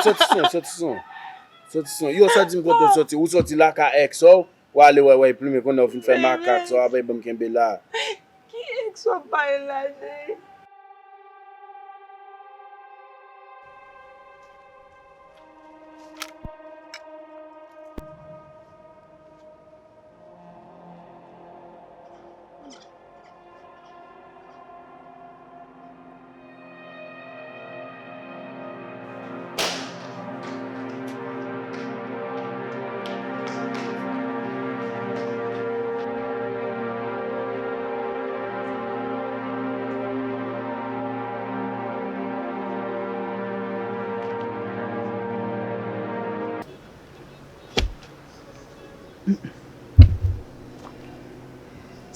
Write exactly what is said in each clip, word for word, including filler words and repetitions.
Sòti son, sòti son. Sòti son. Yo, sa di m kote w sòti. Ou sòti la ka èks ou, w ale wè, wè, plimen konnen w fin fè makak, sa w ap ban m kenbe la. Ki èks w ap pale la, Jay?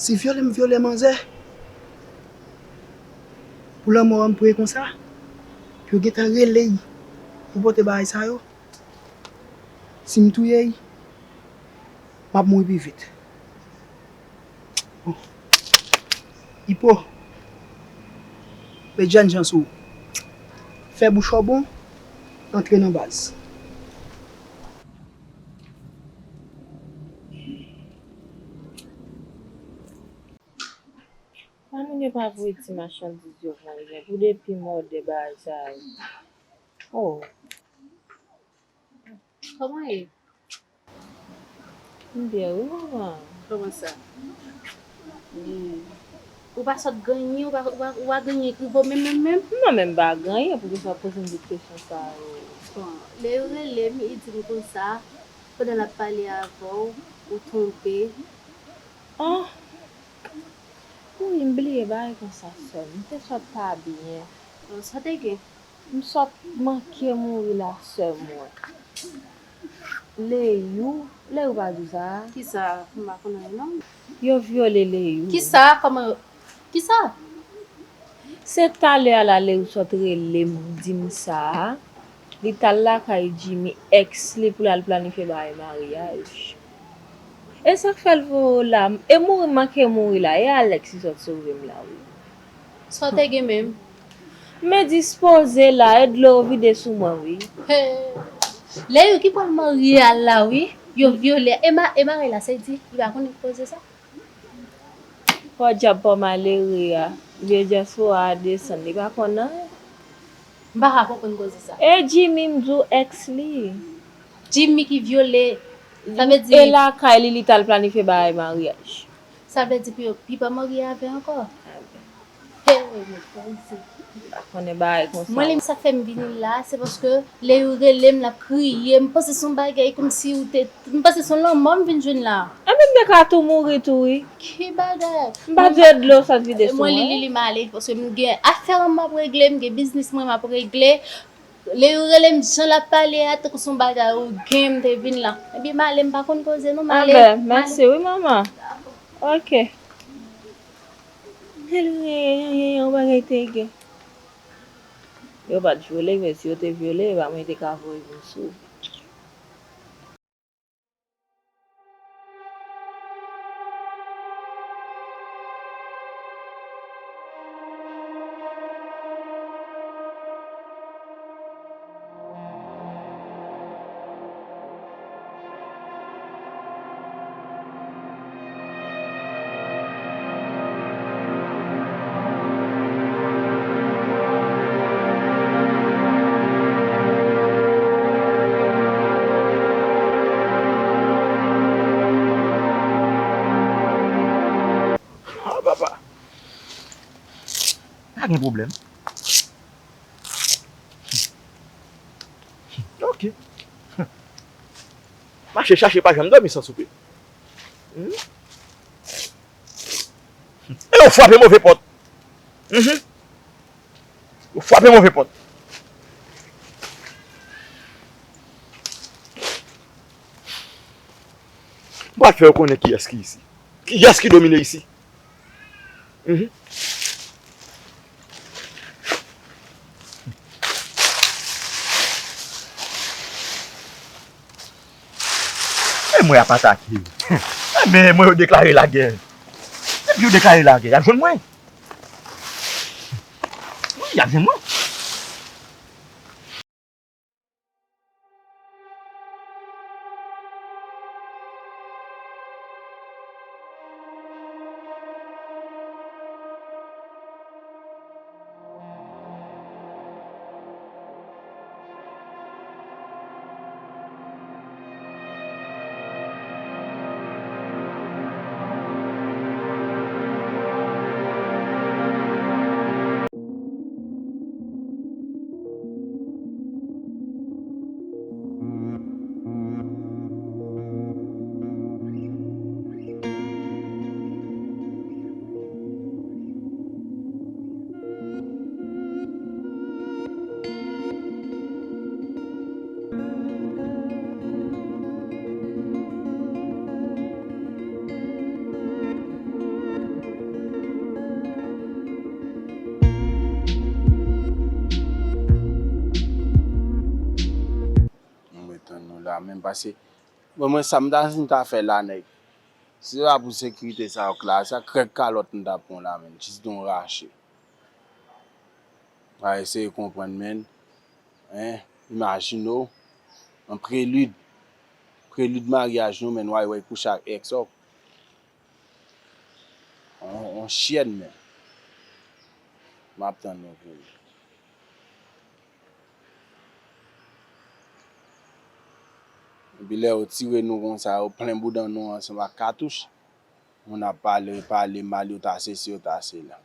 Si vyole m vyole manzè, pou lanmò a m pre konsa, pou yo gentan rele y pou pote bagay sa yo, si m touye y, m ap mouri pi vit. Bon. Ipo, met jènjan sou ou. Fè bouch ou bon, antre nan baz. Sa moun yo pa voye ti machandiz yo pou mwen, pou depi m òdè bagay sa yo. Oh. Kòman ye? M byen wi, manman. Kòman sa? Hmm. Ou pa sot gannyen, ou pa, ou pa, ou pa gannyen ki vo menm, menm, menm? Non, men m pa gannyen, poukisa w ap poze m tout kesyon sa yo? Bon, lè yo rele m, yo di m konsa, pandan l ap pale avè w, ou twonpe. Ah! Wi, m bliye bagay konsa, sè m. M te sot pa byen. Oh, sa w te gen? M sot manke mouri la, sè mwen. Leyou, Leyou pa di w sa? Kisa? M pa konn anyen non. Yo vyole Leyou. Kisa? Kòman yo? Kisa? Se talè a la Leyou sot rele m, di m sa. Li t al lakay Jimmy, èks li, pou l al planifye bagay maryaj. E sa k fè l voye w la? E mouri m manke mouri la. E Alex ki sot sove m la, wi. Sa w te gen menm? Men dispoze la, e dlo yo vide sou mwen, wi. He. Leyou ki pral marye a la, wi. Yo vyole. E ma-, e mari la, se di, li pa konnen koze sa? Pòdyab pa w malere a, vye dyaspora a desann, li pa konn anyen. M pa ka konprann koze sa. E Jimmy m di w èks li. Jimmy ki vyole, sa vle di. E lakay li, li t al planifye bagay maryaj. Sa vle di pou yo pi pa marye avè ankò. He, mwen pa konnen bagay konsa. Mwen, li, sa k fè m vini la, se paske Leyou rele m, l ap kriye, m panse se yon bagay kòmsi ou te, m panse se yon lanmò m vin jwenn la. Enben, m te ka tou mouri tou, wi. Ki bagay? M pa dwe dlo sot vide sou mwen. Mwen, li, li, li m ale, paske m gen afè m ap regle, m gen biznis mwen m ap regle. Leyou rele m, jan l ap pale a, tankou se yon bagay ou gen, m te vin la. Ebyen, m ale, m pa konn koze non, m ale. Enben, mèsi wi, manman. Ok. Leyou, yon bagay te gen. Yo pa t vyole, men si yo te vyole, e pa mwen te ka voye vin sou. Ah, papa. Pa gen pwoblèm. Ok. Mache chache pa janm dòmi san soupe. Hmm? E yo frape move pòt. Mhm. Yo frape move pòt. M pral fè yo konnen kiyès ki isi. Kiyès ki domine isi. Mhm. E mwen ap atake yo. E men mwen yo deklare lagè. Depi yo deklare lagè, y ap jwenn mwen. Wi, y ap jwenn mwen. Paske, bon, mwen, sa m ta, m ta fè la, nèg. Si se pa pou sekirite sa yo k la, sa krèk kalòt m ta pran la, menm. Jis don rache. A eseye konprann, menm. Hein? Imajine w, an prelid. Prelid maryaj nou, menm, w al kouche ak ex ou. On, on chyèn, menm. M ap tann nou vini. Epi lè yo tire nou konsa, yo plen bouda nou ansanm ak katouch. Moun ap pale, pale mal, yo ta sesi, yo ta sela.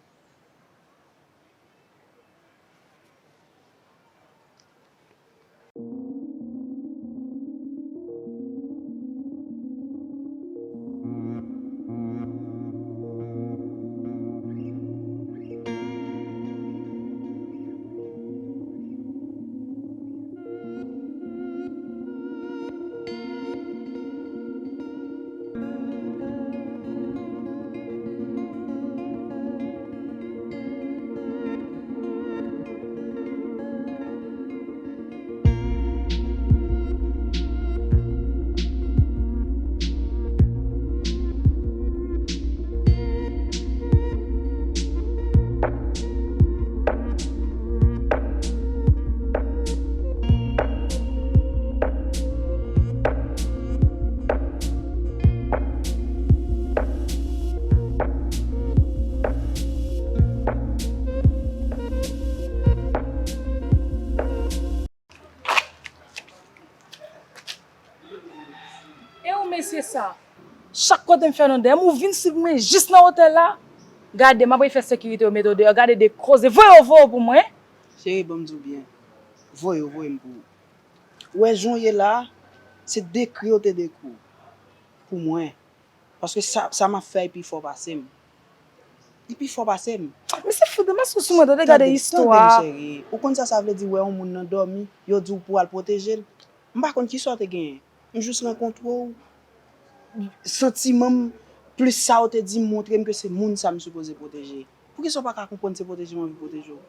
E ou mesye sa? Chak kote m fè non dèyè m, ou vin swiv mwen jis nan otèl la. Gade, m ap fè sekirite yo mete w deyò. Gade de koze. Voye yo, voye yo pou mwen. Cheri, ban m di w byen. Voye yo, voye m pou ou. Ou wè jan w ye la, se dekri yo te dekri w pou mwen. Paske sa, sa m ap fè a pi fò pase m. Li pi fò pase m. Mesye fout de maske sou mwen, tande, gade istwa. Tande m, cheri. Ou konn sa sa vle di wè yon moun nan dòmi, yo di w pou w al pwoteje l? M pa konn kisa w te genyen. M jis rankontre w. Santiman m, plis sa w te di m, montre m ke se moun sa m sipoze pwoteje. Poukisa w pa ka konprann se pwoteje m anvi pwoteje w?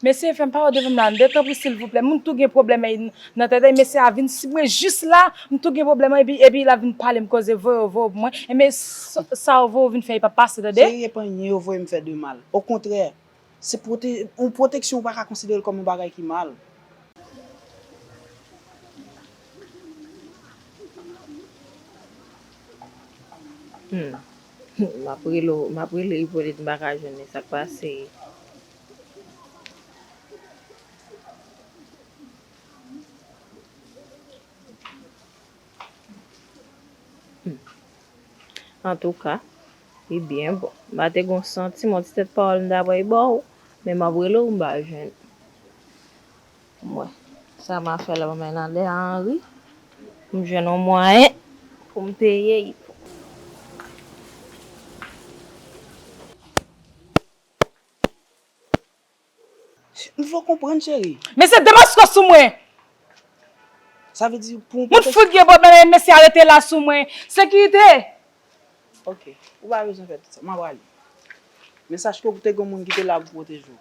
Mesye, fè m pawòl devan m la, m de tanpri silvouplè. Moun tou gen pwoblèm nan tèt, mesye a vin swiv mwen jis la, m tou gen pwoblèm, epi, epi l ap vin pale m koze, voye yo, voye yo pou mwen. Enben, sa, sa yo voye yo vin fè, e pa pase, tande? Cheri, e pa anyen yo voye m fè de mal. Okontrè, se pwote-, yon pwoteksyon, ou pa ka konsidere l kòm yon bagay ki mal. Hmm. M ap rele w, m ap rele Ipolit, m pa ka jwenn li, sa k pase? Hmm. Antouka, li byen bon. M pa te gon santiman, ti tèt pawòl m ta pral ba w, men m ap rele w, m pa jwenn. Mwen, sa m a fè la, mwen nan lè a anri, pou m jwenn yon mwayen pou m peye li. M vle w konprann, cheri. Mesye, demaske w sou mwen! Sa vle di pou yon pwoteksyon. Moun fout gen pwoblèm, mesye a rete la sou mwen. Sekirite! Ok, ou pa bezwen fè tout sa. M a prale. Men sache ke ou te gen moun ki te la pou pwoteje w.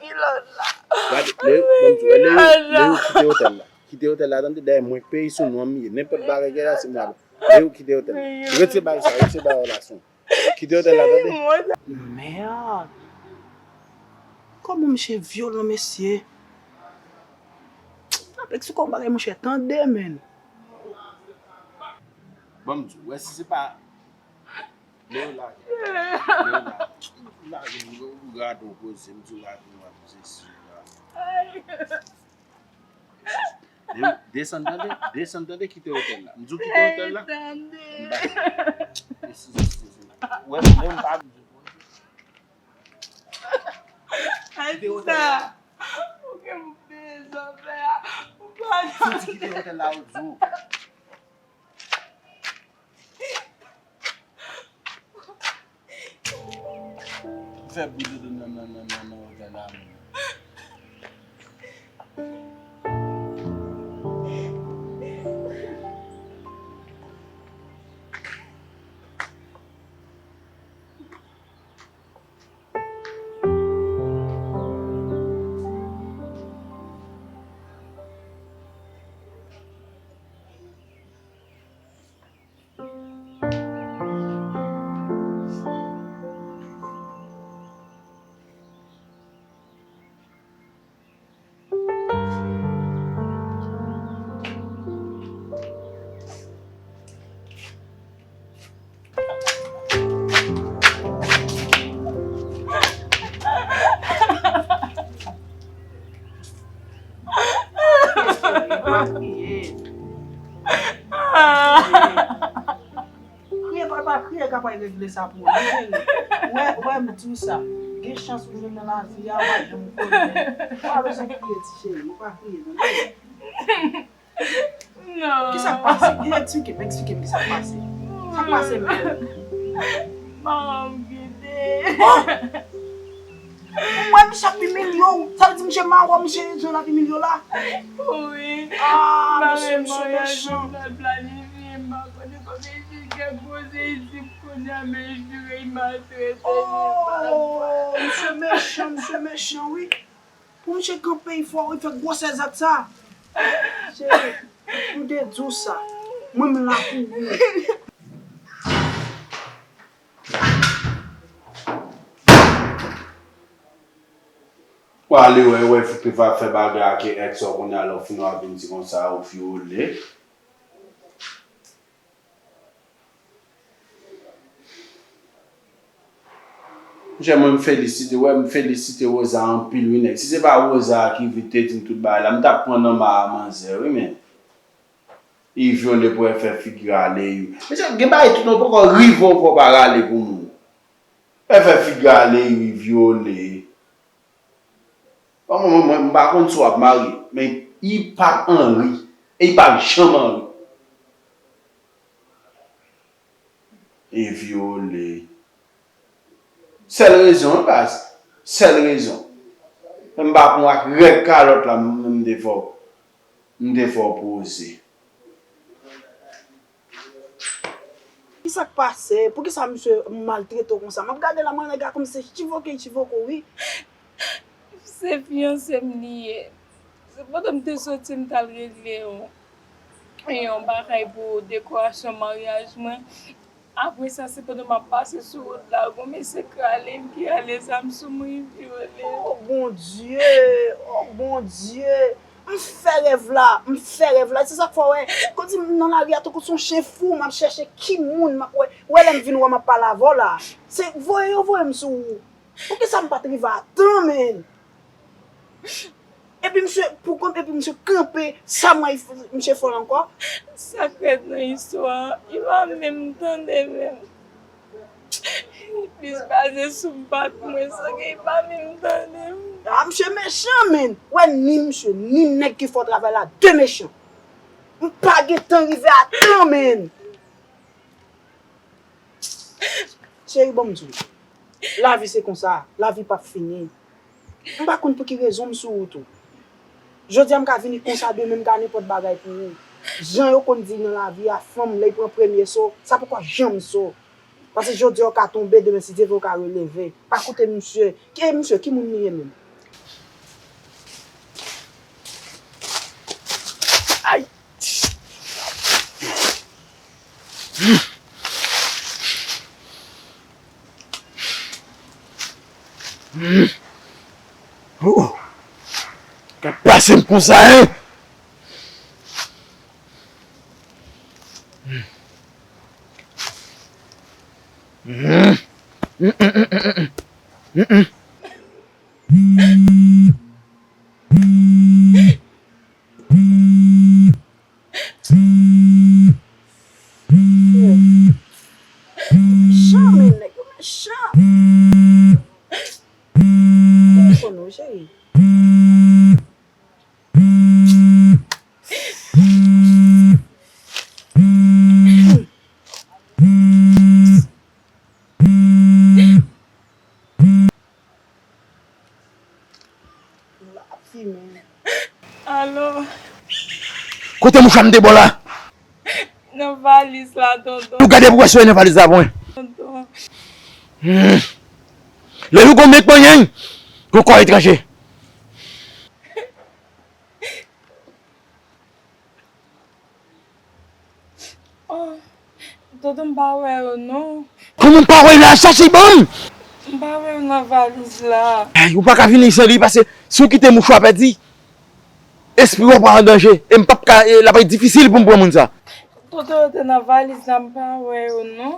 Kilòt la. Gade, Leo, ban m di w, Leo, Leo, kite otèl la. Kite otèl la, tande, dèyè mwen k peye sou non m ye. Nenpòt bagay gen la, se mwen ap. Leo, kite otèl la. Retire bagay sa, retire bagay la sou. Kite otèl la, tande. Mèd! Kòman misye vyolan, mesye? Apèk sou kò bagay, monchè, tande, menn. Ban m di w, wè si se pa Leo lage. Leo lage. Lage, ou gade w poze, m di w lage, w ap poze si w la. Leo, desann tande, desann tande, kite otèl la. M di w kite otèl la. Tande. M ba. Wè, Leo, m pa. Kite otèl la. Ou gen pou peye zafè a. Ou pa. Soti kite otèl la, ou di w. Fè bri dodo nan, nan, nan, nan, nan otèl la menm. Kriye, pa, pa kriye, ka pral regle sa pou ou, non, cheri. Wè, wè, m di w sa. Gen chans ou jwenn nan lavi a, w pa janm konnen. Ou pa bezwen kriye, ti cheri. Ou pa kriye, non. Non. Kisa k pase? Vin eksplike m, eksplike m kisa k pase. Sa k pase, menm? Manman m kite. Oh! Ou wè misye ap imilye w. Sa vle di misye mawon, misye jan l ap imilye w la? Wi. Ah, mesye, misye mechan. M pa wè maryaj nou t ap planifye, m pa konnen kòman misye gen koze isit kounye a, men jire, l maltrete nou. Oh, misye mechan, misye mechan, wi. Pou misye kanpe, fò wi, fè gwosè zak sa. Cheri, m te di w sa. Mwen, m la pou ou. W ale wè, wè, fi ki va fè bagay ak ex ou kounye a, lè w fin w ap vin di konsa ou vyole. Monchè, mwen, m felisite, wè, m felisite Rosa anpil, wi, nèg. Si se pa Rosa ki vin te di m tout bagay la, m t ap pran nan ma a manzè, wi, men. Li vyole pou fè figi ale, wi. Mesye, gen bagay tout nou poko rive ankò pa rale pou moun. Fè figi ale, wi, vyole. Bon, mwen, mwen, mwen, m pa konn si w ap marye, men li p ap anri. E li p ap janm anri. E vyole. Sèl rezon, wi, baz. Sèl rezon. M pa konn ak règ kalòt la, m, m te fè w, m te fè w poze. Kisa k pase? Poukisa misye maltrete w konsa? M ap gade la, mwen nèg la kòmsi chivoke, chivoke w, wi. Se fiyanse m li ye. Se pandan m te soti, m t al regle yon, yon bagay pou dekorasyon maryaj mwen. Apre sa, se pandan m ap pase sou wout la, gon mesye k rale m, ki rale zam sou mwen, epi yo le. Oh Bondye, oh Bondye. M fè rèv la, m fè rèv la. Se sa k fè w wè, kòmsi m nan lari a tankou se yon chen fou, m ap chèche ki moun, m ap wè, wè lè m vin wè m ap pale avè w la. Se voye yo voye m sou ou. Poukisa m pa t rive a tan, menn? Epi misye, pou kont, epi misye kanpe, sa mwen, misye fè l ankò. Sa k rèd nan istwa a, li pa menm tande menm. Li plis baze sou bat mwen, san ke li pa menm tande m. Ah, misye mechan, menn. Wè, ni misye, ni nèg ki fè w travay la, de mechan. M pa gen tan rive a tan, menn. Cheri, ban m di w. Lavi se konsa, lavi p ap fini. M pa konn pou ki rezon m sou wout ou. Jodi a m ka vini konsa, demen m ka nenpòt bagay pou ou. Jan yo konn di nan lavi a, fanm lè l pran premye so, sa poko janm so. Paske jodi a w ka tonbe, demen si Dye vle w ka releve. Pa koute misye. Ki misye, ki moun li ye menm? Ay! Oh! Ka pase m konsa, en? Mechan, men nèg yo mechan. Telefòn ou, cheri. Alo. Kote mouchwa m te ba w la? Nan valiz la, tonton. Nou gade pou wè si w nan valiz la pou mwen. Tonton. Hmm. Lè nou gon men k manyen, gon kò etranje. Oh, tonton, m pa wè yo non. Kòman m pa wè yo la? Chache ban m! M pa wè yo nan valiz la. Ay, ou pa ka vini san li, paske si w kite mouchwa pèdi, espri w ap an danje. E m p ap ka, e l ap difisil pou m pran moun sa. Tonton, yo te nan valiz la, m pa wè yo non.